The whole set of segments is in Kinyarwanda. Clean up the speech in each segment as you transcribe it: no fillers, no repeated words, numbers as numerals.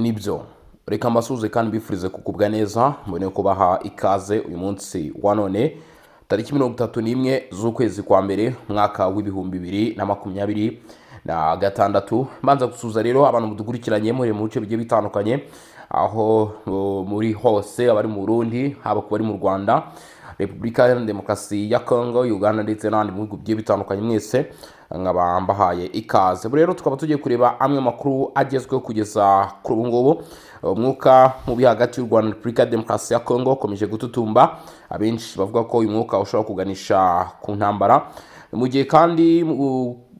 Nibyo, reka mbasuhuze kandi mbifurize kugubwa neza, mbone kubaha ikaze uyu munsi wa none, tariki 31 z'ukwezi kwa mbere, umwaka w'2026. Mbanza gusuhuza rero abantu mudukurikiranye muri mu bice bigiye bitandukanye, aho muri hose, abari mu Burundi, haba ku bari mu Rwanda, Repubulika Iharanira Demokarasi ya Congo, Uganda ndetse n'ahandi mu bihugu bigiye bitandukanye, mwese nkaba mbahaye ikaze. Ubu rero tukaba tugiye kureba amwe makuru agezweho kugeza kuri ubu ngubu. Umwuka mubi hagati y'u Rwanda na Repubulika ya Demokarasi ya Congo ukomeje gututumba. Abenshi bavuga ko uyu mwuka ushobora kuganisha ku ntambara, mu gihe kandi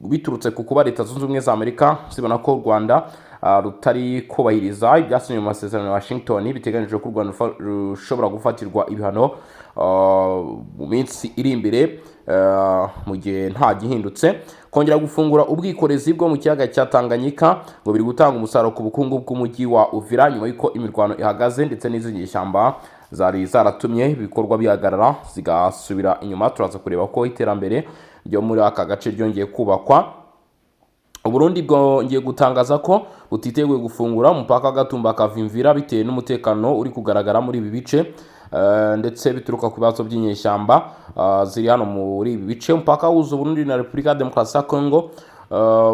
biturutse ku kuba Leta Zunze Ubumwe za Amerika zibona ko u Rwanda rutari kubahiriza ibyasinywe mu masezerano ya Washington. Biteganyijwe ko u Rwanda rushobora gufatirwa ibihano mu minsi iri imbere mu gihe nta gihindutse. Kongera gufungura ubwikorezi bwo mu kiyaga cya Tanganyika ngo biri gutanga umusaruro ku bukungu bw'umujyi wa Uvira, nyuma y'uko imirwano ihagaze ndetse n'izindi nyeshyamba zari zaratumye ibikorwa bihagarara zigasubira inyuma. Turaza kureba ko iterambere ryo muri aka gace ryongeye kubakwa. Uburundi bwongeye gutangaza ko butiteguye gufungura umupaka wa Gatumba Kavimvira bitewe n'umutekano uri kugaragara muri ibi bice, ndetse bituruka ku bibazo by'inyeshyamba ziri hano muri ibi bice. Umupaka uhuza Uburundi na Repubulika ya Demokarasi ya Congo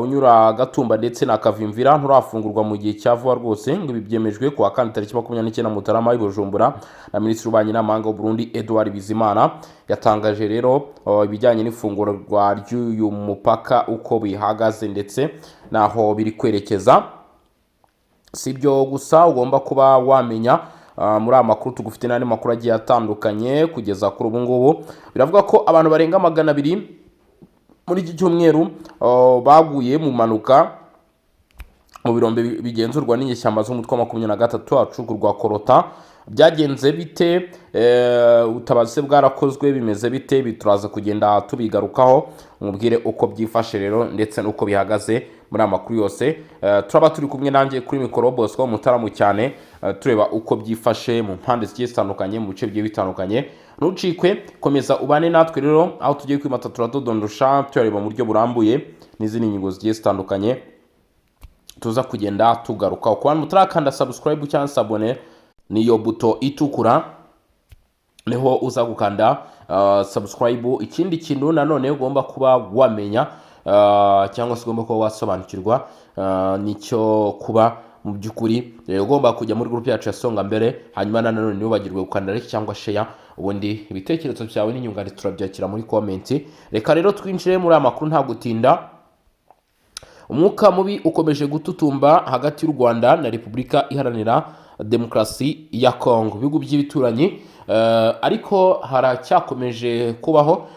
unyura Gatumba ndetse na Kavimvira nturafungurwa mu gihe cya vuba rwose. Ngo ibi byemejwe ku wa kane, tariki 29 Mutarama, i Bujumbura na Minisitiri w'Ububanyi n'Amahanga w'u Burundi, Edouard Bizimana. Yatangaje rero ibijyanye n'ifungurwa ry'uyu mupaka, uko bihagaze ndetse n'aho biri kwerekeza. Si ibyo gusa ugomba kuba wamenya muri aya makuru tugufite, n'andi makuru agiye atandukanye kugeza kuri ubu ngubu. Biravuga ko abantu barenga 200 muri iki cyumweru baguye mu mpanuka mu birombe bigenzurwa n'inyeshyamba z'umutwe wa 23 hacukurwa coltan. Byagenze bite? Ubutabazi bwarakozwe? Bimeze bite? Ibi turaza kugenda tubigarukaho, mubwire uko byifashe rero ndetse n'uko bihagaze muri aya makuru yose. Turaba turi kumwe nanjye kuri mikoro, Bosco Mutaramu cyane, tureba uko byifashe mu mpande zigiye zitandukanye, mu bice bigiye bitandukanye. Ntucikwe, komeza ubane natwe rero aho tugiye kwimata, turadodondosha, tuyareba mu buryo burambuye n'izindi ngingo zigiye zitandukanye tuza kugenda tugaruka. Ku bantu mutarakanda subscribe cyangwa s'abonner, niyo buto itukura niho uza gukanda subscribe. Ikindi kintu nanone ugomba kuba wamenya cyangwa se ugomba kuba wasobanukirwa nicyo kuba mu by'ukuri ugomba kujya muri group yacu ya Songa Mbere. Hanyuma nanone ntiwibagirwe gukanda like cyangwa share, ubundi ibitekerezo byawe n'inyunganizi turabyakira muri comment. Reka rero twinjire muri aya makuru nta gutinda. Umwuka mubi ukomeje gututumba hagati y'u Rwanda na Repubulika Iharanira Demokarasi ya Kongo, ibihugu by'ibituranyi, ariko haracyakomeje kubaho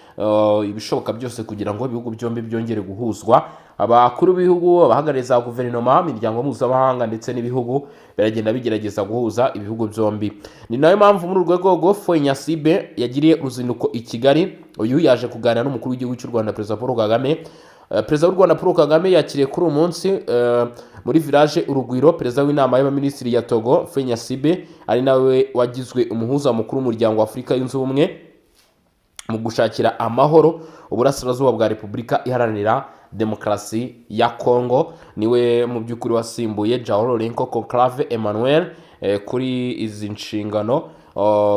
ibishoboka byose kugira ngo ibihugu byombi byongere guhuzwa. Abakuru b'ibihugu, abahagarariye za guverinoma, imiryango mpuzamahanga ndetse n'ibihugu biragenda bigerageza guhuza ibihugu byombi. Ni nayo mpamvu muri urwo rwego Faure Gnassingbé yagiriye uruzinduko i Kigali. Uyu yaje kuganira n'umukuru w'igihugu cy'u Rwanda, Perezida Paul Kagame. Perezida w'u Rwanda Paul Kagame yakiriye kuri uyu munsi muri Village Urugwiro perezida w'inama y'abaminisitiri ya Togo, Faure Gnassingbé, ari nawe wagizwe umuhuza mukuru w'Umuryango wa Afurika Yunze Ubumwe mu gushakira amahoro uburasirazuba bwa Repubulika Iharanira Demokarasi ya Congo. Niwe mu by'ukuri wasimbuye João Lourenço Conclave Emmanuel kuri izi nshingano,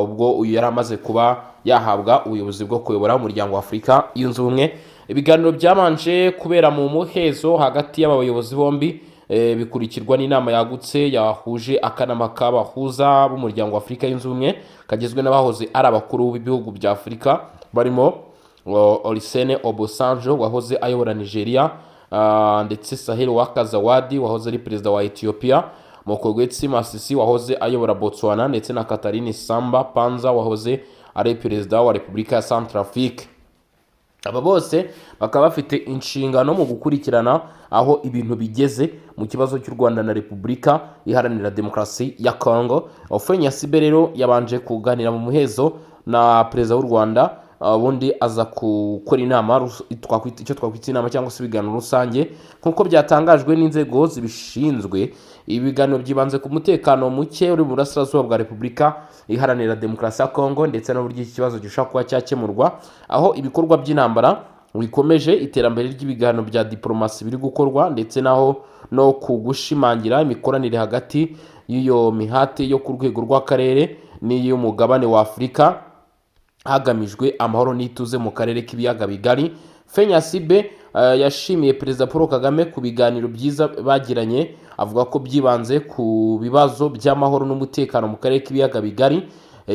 ubwo uyu yari amaze kuba yahabwa ubuyobozi bwo kuyobora Umuryango wa Afurika Yunze Ubumwe. Ibiganiro byabanje kubera mu muhezo hagati y'aba bayobozi bombi, bikurikirwa n'inama yagutse yahuje akanama k'abahuza b'Umuryango wa Afurika Yunze Ubumwe, kagizwe n'abahoze ari abakuru b'ibihugu bya Afurika barimo Olusegun Obasanjo wahoze ayobora Nigeria, ndetse Sahle-Work Zewde wahoze ari perezida wa Ethiopia, Mokgweetsi Masisi wahoze ayobora Botswana, ndetse na Catherine Samba Panza wahoze ari perezida wa Repubulika ya Centrafrique. Aba bose bakaba bafite inshingano mu gukurikirana aho ibintu bigeze mu kibazo cy'u Rwanda na Repubulika Iharanira Demokarasi ya Congo. Faure Gnassingbé rero yabanje kuganira mu muhezo na perezida w'u Rwanda, ubundi aza gukora inama icyo twakwita inama cyangwa se ibiganiro rusange, nk'uko byatangajwe n'inzego zibishinzwe. Ibi biganiro byibanze ku mutekano muke uri mu burasirazuba bwa Repubulika Iharanira Demokarasi ya Kongo, ndetse n'uburyo iki kibazo gishobora kuba cyakemurwa, aho ibikorwa by'intambara bikomeje iterambere ry'ibiganiro bya diplomasi biri gukorwa, ndetse naho no ku gushimangira imikoranire hagati y'iyo mihate yo ku rwego rw'akarere n'iy'umugabane wa Afurika, hagamijwe amahoro n'ituze mu karere k'Ibiyaga Bigari. Faure Gnassingbé yashimiye Perezida Paul Kagame ku biganiro byiza bagiranye, avuga ko byibanze ku bibazo by'amahoro n'umutekano mu karere k'Ibiyaga Bigari,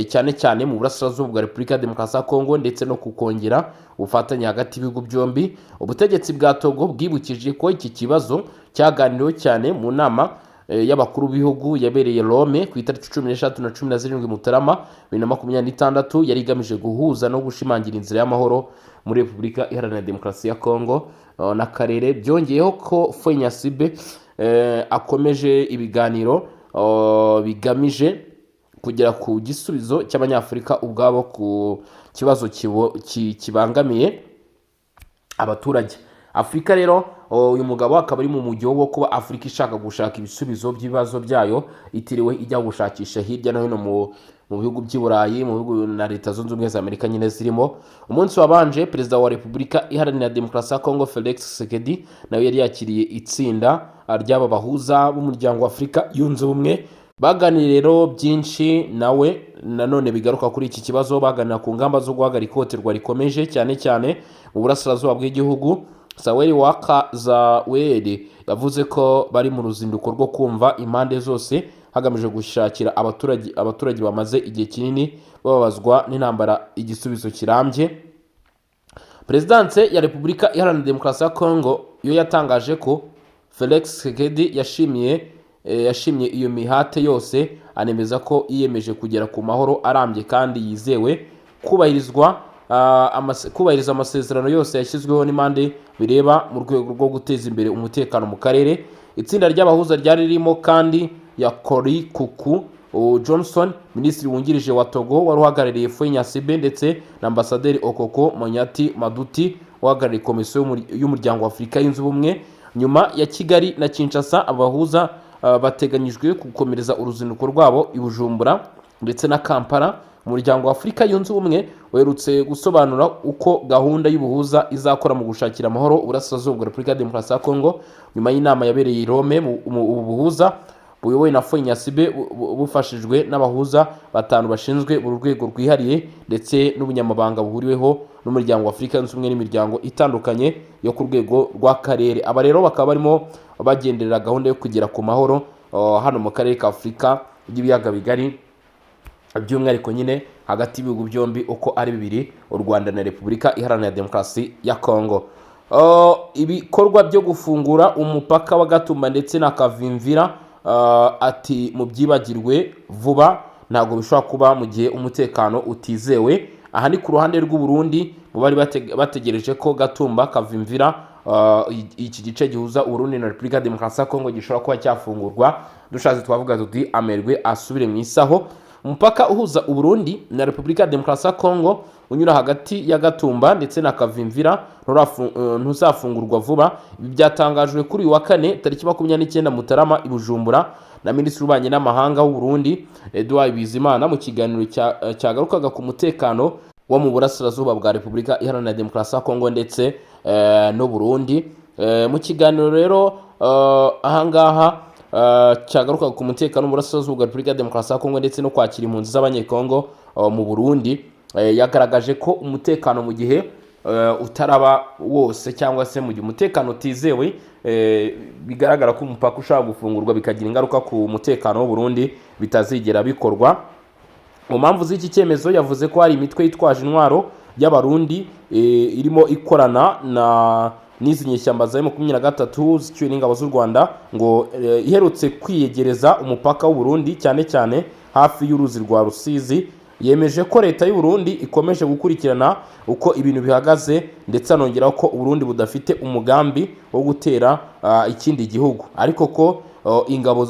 cyane cyane mu burasirazuba bwa Repubulika ya Demokarasi ya Kongo, ndetse no ku kongera ubufatanye hagati y'ibihugu byombi. Ubutegetsi bwa Togo bwibukije ko iki kibazo cyaganiriweho cyane mu nama y'abakuru b'ibihugu yabereye Rome ku itariki 13 na 17 Mutarama 2026, yari igamije guhuza no gushimangira inzira y'amahoro muri Repubulika Iharanira Demokarasi ya Kongo n'akarere. Byongeyeho ko Faure Gnassingbé akomeje ibiganiro bigamije kugera ku gisubizo cy'Abanyafurika ubwabo ku kibazo kibangamiye abaturage Afurika. Rero uyu mugabo akaba ari mu mujyo wo kuba Afurika ishaka gushaka ibisubizo by'ibibazo byayo, itiriwe ijya gushakisha hirya no hino mu bihugu by'i Burayi, mu bihugu na Leta Zunze Ubumwe za Amerika nyine zirimo. Umunsi wabanje, Perezida wa Repubulika Iharanira Demokarasi ya Kongo Felix Tshisekedi nawe yari yakiriye itsinda ry'aba bahuza b'Umuryango wa Afurika Yunze Ubumwe. Baganiriye rero byinshi nawe nanone bigaruka kuri iki kibazo, baganira ku ngamba zo guhagarika ihohoterwa rikomeje, cyane cyane mu burasirazuba bw'igihugu. Saweri Wakazaweri yavuze ko bari mu ruzinduko rwo kumva impande zose, hagamijwe gushakira abaturage bamaze igihe kinini bababazwa n'intambara igisubizo kirambye. Perezidanse ya Repubulika Iharanira Demokarasi ya Kongo yo yatangaje ko Felix Tshisekedi yashimye iyo mihate yose, anemeza ko yiyemeje kugera ku mahoro arambye kandi yizewe, kubahiriza amasezerano yose yashyizweho n'impande bireba mu rwego rwo guteza imbere umutekano mu karere. Itsinda ry'abahuza ryari ririmo kandi ya Kori Kuku Johnson, minisitiri wungirije wa Togo wari uhagarariye Faure Gnassingbé, ndetse na Ambasaderi Okoko Monyati Maduti uhagarariye Komisiyo y'Umuryango wa Afurika Yunze Ubumwe. Nyuma ya Kigali na Kinshasa, abahuza bateganyijwe gukomereza uruzinduko rwabo i Bujumbura ndetse na Kampala. Umuryango wa Afurika Yunze Ubumwe uherutse gusobanura uko gahunda y'ubuhuza izakora mu gushakira amahoro uburasirazuba bwa Repubulika ya Demokarasi ya Kongo, nyuma y'inama yabereye i Rome. Ubu buhuza buyobowe na Faure Gnassingbé bufashijwe n'abahuza batanu bashinzwe buri rwego rwihariye, ndetse n'ubunyamabanga buhuriweho n'Umuryango wa Afurika Yunze Ubumwe n'imiryango itandukanye yo ku rwego rw'akarere. Aba rero bakaba barimo bagenderera gahunda yo kugera ku mahoro hano mu karere ka Afurika y'Ibiyaga Bigari, by'umwihariko nyine hagati y'ibihugu byombi uko ari bibiri, u Rwanda na Repubulika Iharanira Demokarasi ya Kongo. Ibikorwa byo gufungura umupaka wa Gatumba ndetse na Kavimvira, ati mubyibagirwe vuba, ntabwo bishobora kuba mu gihe umutekano utizewe. Aha ni ku ruhande rw'u Burundi, mu bari bategereje ko Gatumba, Kavimvira, iki gice gihuza Uburundi na Repubulika ya Demokarasi ya Kongo gishobora kuba cyafungurwa. Dushatse twavuga tuti amerwe asubire mu isaho. Umupaka uhuza Uburundi na Repubulika ya Demokarasi ya Kongo unyura hagati ya Gatumba ndetse na Kavimvira ntuzafungurwa vuba. Ibi byatangajwe kuri uyu wa kane tariki 29 Mutarama i Bujumbura na Minisitiri w'Ububanyi n'Amahanga w'u Burundi Edouard Bizimana, mu kiganiro cyagarukaga ku mutekano wo mu burasirazuba bwa Repubulika Iharanira Demokarasi ya Kongo ndetse n'u Burundi. Mu kiganiro rero ahangaha cyagarukaga ku mutekano mu burasirazuba bwa Repubulika ya Demokarasi ya Kongo ndetse no kwakira impunzi z'Abanyekongo mu Burundi, yagaragaje ko umutekano mu gihe utaraba wose, cyangwa se mu gihe umutekano utizewe, bigaragara ko umupaka ushobora gufungurwa bikagira ingaruka ku mutekano w'u Burundi, bitazigera bikorwa. Mu mpamvu z'iki cyemezo, yavuze ko hari imitwe yitwaje intwaro y'Abarundi irimo ikorana na n'izi nyeshyamba za M23 zicyuwe n'ingabo z'u Rwanda, ngo iherutse kwiyegereza umupaka w'u Burundi, cyane cyane hafi y'uruzi rwa Rusizi. Yemeje ko leta y'u Burundi ikomeje gukurikirana uko ibintu bihagaze, ndetse anongeraho ko Uburundi budafite umugambi wo gutera ikindi gihugu, ariko ko ingabo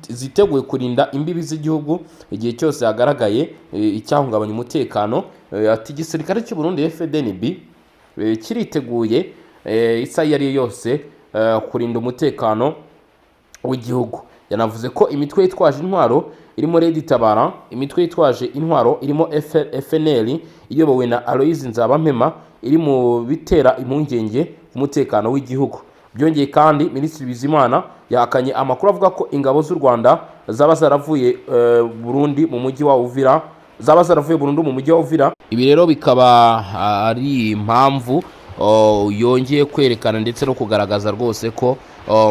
ziteguye kurinda imbibi z'igihugu igihe cyose hagaragaye icyahungabanya umutekano. Ati igisirikare cy'u Burundi FDNB kiriteguye isaha iyo ari yo yose kurinda umutekano w'igihugu. Yanavuze ko imitwe yitwaje intwaro irimo Red Tabara, imitwe yitwaje intwaro irimo FNL iyobowe na Aloys Nzabampema iri mu bitera impungenge ku mutekano w'igihugu. Byongeye kandi, Minisitiri Bizimana yahakanye amakuru avuga ko ingabo z'u Rwanda zaba zaravuye Burundi mu mujyi wa Uvira, zaba zaravuye burundu mu mujyi wa Uvira. Ibi rero bikaba ari impamvu yongeye kwerekana ndetse no kugaragaza rwose ko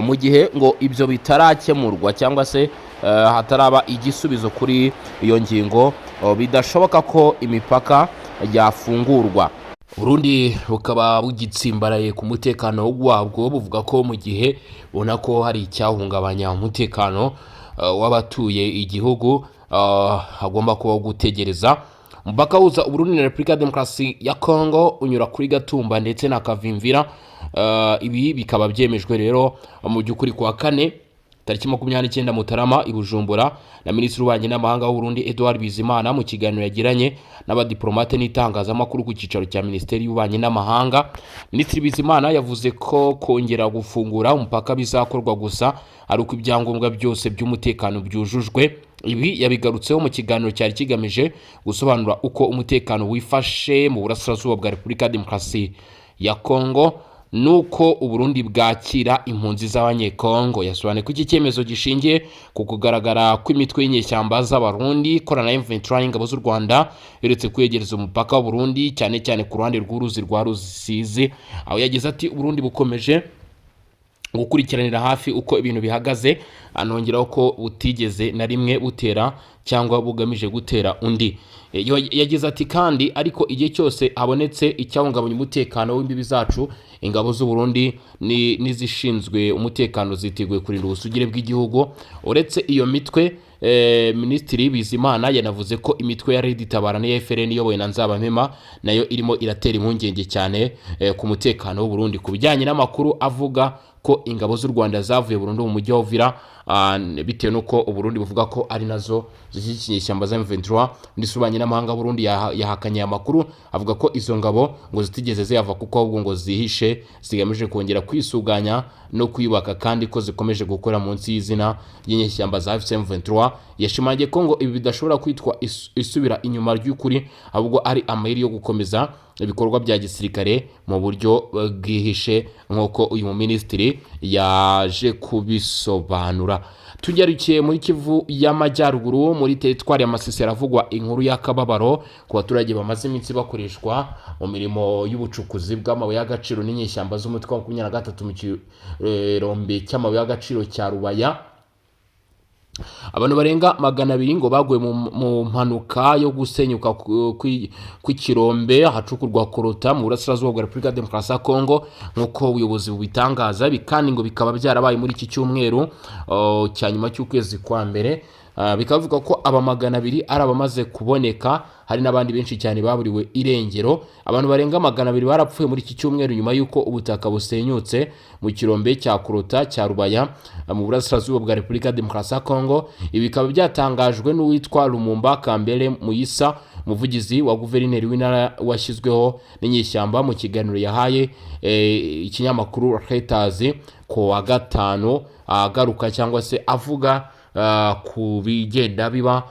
mu gihe ngo ibyo bitarakemurwa cyangwa se hataraba igisubizo kuri iyo ngingo, bidashoboka ko imipaka yafungurwa. Burundi bukaba bugitsimbaraye ku mutekano wabwo, buvuga ko mu gihe ubona ko hari icyahungabanya umutekano w'abatuye igihugu, hagomba kubaho gutegereza. Umupaka uhuza Uburundi na Repubulika ya Demokarasi ya Kongo unyura kuri Gatumba ndetse na Kavimvira. Ibi bikaba byemejwe rero mu by'ukuri kuwa kane tariki 29 Mutarama i Bujumbura na Minisitiri w'Ububanyi n'Amahanga w'u Burundi Edouard Bizimana, mu kiganiro yagiranye n'abadiplomate n'itangazamakuru ku cyicaro cya Minisiteri y'Ububanyi n'Amahanga. Minisitiri Bizimana yavuze ko kongera gufungura umupaka bizakorwa gusa ari uko ibyangombwa byose by'umutekano byujujwe. Ibi yabigarutseho mu kiganiro cyari kigamije gusobanura uko umutekano wifashe mu burasirazuba bwa Repubulika ya Demokarasi ya Kongo nuko Uburundi bwakira impunzi z'Abanyekongo. Yasobanuye ko iki cyemezo gishingiye ku kugaragara kw'imitwe y'inyeshyamba z'Abarundi ikorana na M23 n'ingabo z'u Rwanda uretse kwegereza umupaka w'Uburundi, cyane cyane ku ruhande rw'uruzi rwa Rusizi, aho yagize ati: "Uburundi bukomeje gukurikiranira hafi uko ibintu bihagaze." Anongeraho ko butigeze na rimwe butera cyangwa bugamije gutera undi. Yagize ati kandi: "Ariko igihe cyose habonetse icyahungabanya umutekano w'imbibi zacu, ingabo z'u Burundi n'izishinzwe umutekano ziteguye kurinda ubusugire bw'igihugu." Uretse iyo mitwe, Minisitiri Bizimana yanavuze ko imitwe ya Red Tabara n'iya FLN iyobowe na Nzabampema nayo irimo iratera impungenge cyane ku mutekano w'u Burundi. Ku bijyanye n'amakuru avuga ko ingabo z'u Rwanda zavuye burundu mu mujyi wa Uvira, bitewe n'uko Uburundi buvuga ko ari nazo zishyigikiye ishyamba za M23, Minisitiri w'Ububanyi n'Amahanga w'u Burundi yahakanye aya makuru, avuga ko izo ngabo ngo zitigeze ziyava, kuko ahubwo ngo zihishe zigamije kongera kwisuganya no kwiyubaka, kandi ko zikomeje gukora munsi y'izina ry'inyeshyamba za AFC M23. Yashimangiye ko ngo ibi bidashobora kwitwa isubira inyuma ry'ukuri, ahubwo ari amayeri yo gukomeza ibikorwa bya gisirikare mu buryo bwihishe, nk'uko uyu muminisitiri yaje kubisobanura. Tugarukiye muri Kivu y'Amajyaruguru, muri teritwari ya Masisi, haravugwa inkuru y'akababaro ku baturage bamaze iminsi bakoreshwa mu mirimo y'ubucukuzi bw'amabuye y'agaciro n'inyeshyamba z'umutwe wa 23 mu kirombe cy'amabuye y'agaciro cya Rubaya. Abantu barenga 200 ngo baguye mu mpanuka yo gusenyuka kw'ikirombe ahacukurwa coltan mu burasirazuba bwa Repubulika ya Demokarasi ya Kongo, nk'uko ubuyobozi bubitangaza. Ibi kandi ngo bikaba byarabaye muri iki cyumweru cya nyuma cy'ukwezi kwa mbere. Bikaba bivuga ko aba 200 ari abamaze kuboneka, hari n'abandi benshi cyane baburiwe irengero. Abantu barenga 200 barapfuye muri iki cyumweru nyuma y'uko ubutaka busenyutse mu kirombe cya coltan cya Rubaya mu burasirazuba bwa Repubulika ya Demokarasi ya Kongo. Ibi bikaba byatangajwe n'uwitwa Lumumba Kambere Muyisa, umuvugizi wa guverineri w'intara washyizweho n'inyeshyamba, mu kiganiro yahaye ikinyamakuru Reuters ku wa gatanu, agaruka cyangwa se avuga ku bigenda biba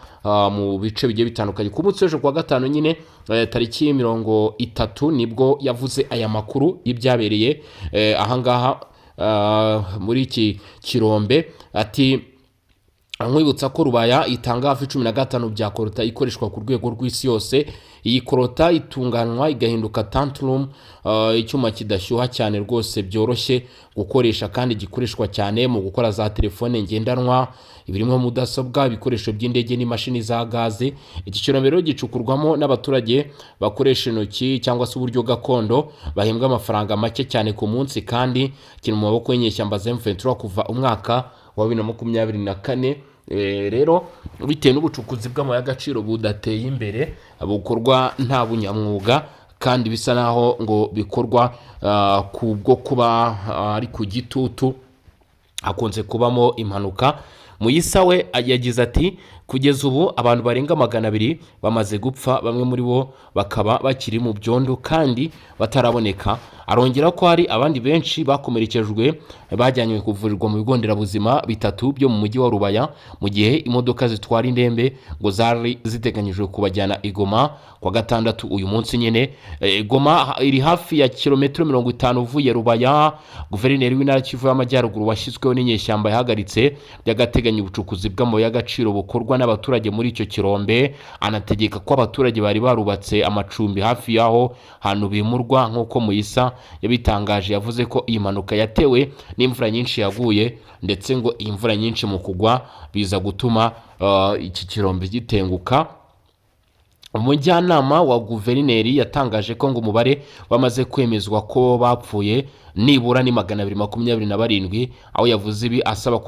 mu bice bigiye bitandukanye. Ku munsi w'ejo kuwa gatanu nyine, tariki 30, nibwo yavuze aya makuru y'ibyabereye ahangaha muri iki kirombe. Ati: "Nkwibutsa ko Rubaya itanga hafi 15 bya coltan ikoreshwa ku rwego rw'isi yose. Iyi coltan itunganywa igahinduka tantalum, icyuma kidashyuha cyane rwose, byoroshye gukoresha kandi gikoreshwa cyane mu gukora za telefone ngendanwa, ibirimo mudasobwa, ibikoresho by'indege n'imashini za gaze. Iki kirombe rero gicukurwamo n'abaturage bakoresha intoki cyangwa se uburyo gakondo, bahembwa amafaranga make cyane ku munsi, kandi kiri mu maboko y'inyeshyamba za M23 kuva umwaka wa 2024. Rero bitewe n'ubucukuzi bw'amabuye y'agaciro budateye imbere, bukorwa nta bunyamwuga, kandi bisa naho ngo bikorwa kubwo kuba ari ku gitutu, hakunze kubamo impanuka." Muyisa we yagize ati: "Kugeza ubu abantu barenga 200 bamaze gupfa, bamwe muri bo bakaba bakiri mu byondo kandi bataraboneka." Arongera ko hari abandi benshi bakomerekejwe bajyanywe kuvurirwa mu bigo nderabuzima bitatu byo mu mujyi wa Rubaya, mu gihe imodoka zitwara indembe ngo zari ziteganyijwe kubajyana i Goma kwa gatandatu, uyu munsi nyine. Goma iri hafi ya kilometero 50 uvuye Rubaya. Guverineri w'intara Kivu y'Amajyaruguru washyizweho n'inyeshyamba yahagaritse by'agateganyo ubucukuzi bw'amabuye y'agaciro bukorwa n'abaturage muri icyo kirombe, anategeka ko abaturage bari barubatse amacumbi hafi y'aho hantu bimurwa, nk'uko Muyisa yabitangaje. Yavuze ko iyi mpanuka yatewe n'imvura nyinshi yaguye, ndetse ngo iyi mvura nyinshi mu kugwa biza gutuma iki kirombe gitenguka. Umujyanama wa guverineri yatangaje ko ngo umubare wamaze kwemezwa ko bapfuye nibura ni 227, aho yavuze ibi asaba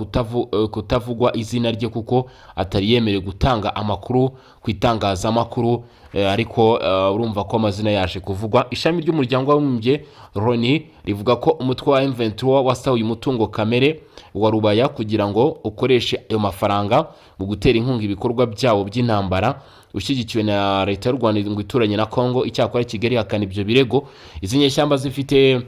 kutavugwa izina rye kuko atari yemerewe gutanga amakuru ku itangazamakuru, ariko urumva ko amazina yaje kuvugwa. Ishami ry'Umuryango w'Abibumbye Loni rivuga ko umutwe wa M23 wasahuye umutungo kamere wa Rubaya kugira ngo ukoreshe ayo mafaranga mu gutera inkunga ibikorwa byawo by'intambara, ushyigikiwe na leta y'u Rwanda ngo ituranye na Congo. Icyakora Kigali ihakana ibyo birego. Izi nyeshyamba zifite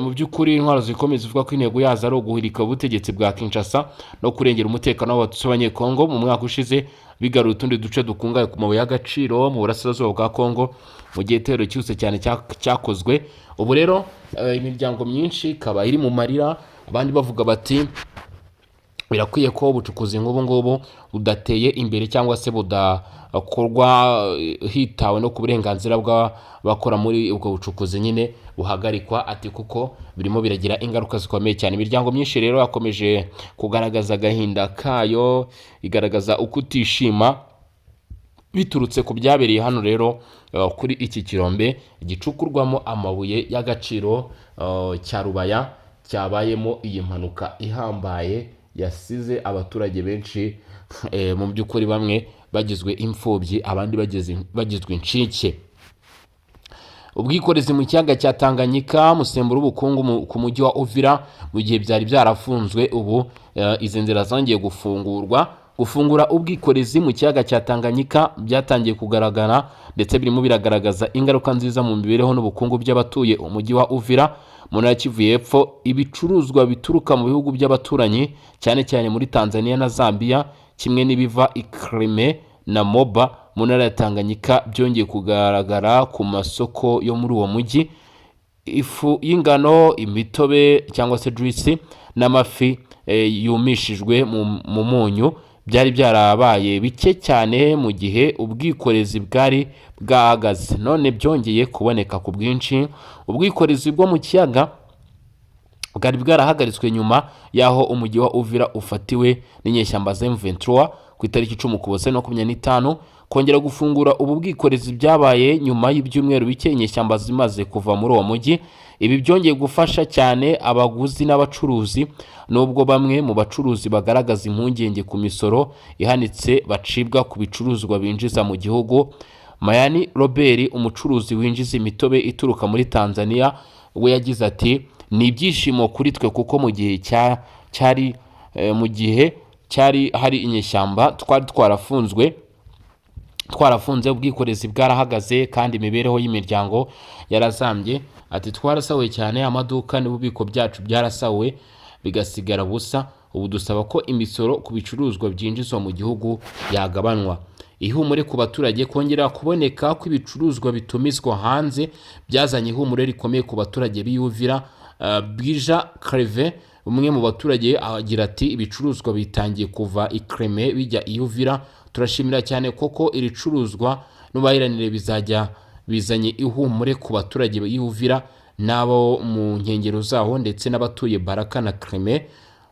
mu by'ukuri intwaro zikomeye, zivuga ko intego yazo ari uguhirika ubutegetsi bwa Kinshasa no kurengera umutekano w'Abatutsi b'Abanyekongo. Mu mwaka ushize bigaruye utundi duce dukungahaye ku mabuye y'agaciro mu burasirazuba bwa Congo, mu gihe igitero cyihuse cyane cyakozwe. Ubu rero imiryango myinshi ikaba iri mu marira, abandi bavuga bati birakwiye ko ubucukuzi nk'ubu ngubu budateye imbere cyangwa se budakorwa hitawe no ku burenganzira bw'abakora muri ubwo bucukuzi nyine buhagarikwa, ati kuko birimo biragira ingaruka zikomeye cyane. Imiryango myinshi rero yakomeje kugaragaza agahinda kayo, igaragaza ukutishima biturutse ku byabereye hano rero kuri iki kirombe gicukurwamo amabuye y'agaciro cya Rubaya, cyabayemo iyi mpanuka ihambaye yasize abaturage benshi mu by'ukuri bamwe bagizwe imfubyi, abandi bagizwe incike. Ubwikorezi mu kiyaga cya Tanganyika, umusemburo w'ubukungu ku mujyi wa Uvira, mu gihe byari byarafunzwe, ubu izi nzira zongeye gufungurwa. Gufungura ubwikorezi mu kiyaga cya Tanganyika byatangiye kugaragara, ndetse birimo biragaragaza ingaruka nziza mu mibereho n'ubukungu by'abatuye umujyi wa Uvira mu ntara ya Kivu y'Epfo. Ibicuruzwa bituruka mu bihugu by'abaturanyi, cyane cyane muri Tanzania na Zambia, kimwe n'ibiva i Kalemie na Moba mu ntara ya Tanganyika, byongeye kugaragara ku masoko yo muri uwo mujyi. Ifu y'ingano, imitobe cyangwa se juice n'amafi yumishijwe mu munyu byari byarabaye bike cyane mu gihe ubwikorezi bwari bwahagaze, none byongeye kuboneka ku bwinshi. Ubwikorezi bwo mu kiyaga bwari bwarahagaritswe nyuma y'aho umujyi wa Uvira ufatiwe n'inyeshyamba za M23 ku itariki 10 Ukuboza 2025. Kongera gufungura ubu bwikorezi byabaye nyuma y'ibyumweru bike inyeshyamba zimaze kuva muri uwo mujyi. Ibi byongeye gufasha cyane abaguzi n'abacuruzi, nubwo bamwe mu bacuruzi bagaragaza impungenge ku misoro ihanitse bacibwa ku bicuruzwa binjiza mu gihugu. Mayani Robert, umucuruzi winjiza imitobe ituruka muri Tanzania, we yagize ati: "Ni ibyishimo kuri twe kuko mu gihe cyari hari inyeshyamba twari twarafunzwe, twarafunze, ubwikorezi bwarahagaze kandi imibereho y'imiryango yarazambye." Ati: "Twarasahuwe cyane, amaduka n'ububiko byacu byarasahuwe bigasigara busa. Ubu dusaba ko imisoro ku bicuruzwa byinjizwa mu gihugu yagabanwa." Ihumure ku baturage: kongera kuboneka kw'ibicuruzwa bitumizwa hanze byazanye ihumure rikomeye ku baturage biyuvira. Bwija Creve, umwe mu baturage, agira ati: "Ibicuruzwa bitangiye kuva i Kalemie bijya i Uvira. Turashimira cyane koko iri curuzwa n'ubuhahiranire bizajya bizanye ihumure ku baturage b'Uvira n'abo mu nkengero zaho, ndetse n'abatuye Baraka na Kalemie."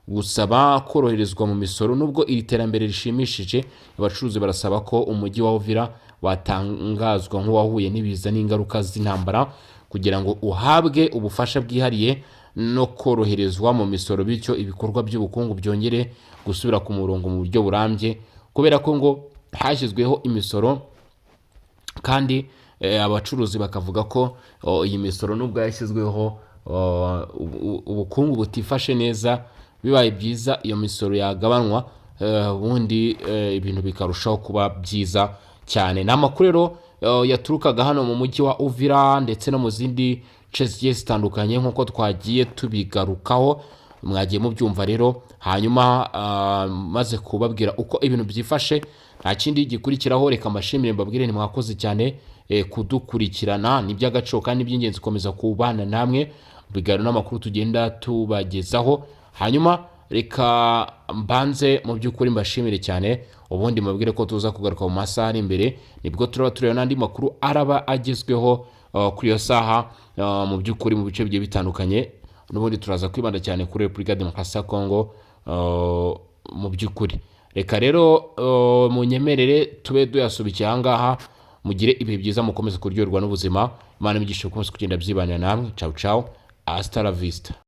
Gusaba koroherezwa mu misoro: nubwo iri terambere rishimishije, abacuruzi barasaba ko umujyi wa Uvira watangazwa nk'uwahuye n'ibiza n'ingaruka z'intambara kugira ngo uhabwe ubufasha bwihariye no koroherezwa mu misoro, bityo ibikorwa by'ubukungu byongere gusubira ku murongo mu buryo burambye, kubera ko ngo hashyizweho imisoro kandi abacuruzi bakavuga ko iyi misoro nubwo yashyizweho, ubukungu butifashe neza. Bibaye byiza iyo misoro yagabanwa, ubundi ibintu bikarushaho kuba byiza cyane. Ni amakuru rero yaturukaga hano mu mujyi wa Uvira ndetse no mu zindi nce zigiye zitandukanye, nk'uko twagiye tubigarukaho, mwagiye mubyumva rero. Hanyuma maze kubabwira uko ibintu byifashe, nta kindi gikurikiraho, reka mbashimire, mbabwire ni mwakoze cyane kudukurikirana. Ni iby'agaciro kandi iby'ingenzi gukomeza kubana namwe mu biganiro n'amakuru tugenda tubagezaho. Hanyuma reka mbanze mu by'ukuri mbashimire cyane, ubundi mbabwire ko tuza kugaruka mu masaha ari imbere, nibwo turaba tureba n'andi makuru araba agezweho kuri iyo saha mu by'ukuri mu bice bigiye bitandukanye. N'ubundi turaza kwibanda cyane kuri Repubulika ya Demokarasi ya Kongo mu by'ukuri. Reka rero munyemerere tube duyasubikiye aha ngaha. Mugire ibihe byiza, mukomeze kuryoherwa n'ubuzima. Imana imigisha, gukomeza kugenda byibanira namwe. Ciao ciao, hasta la vista.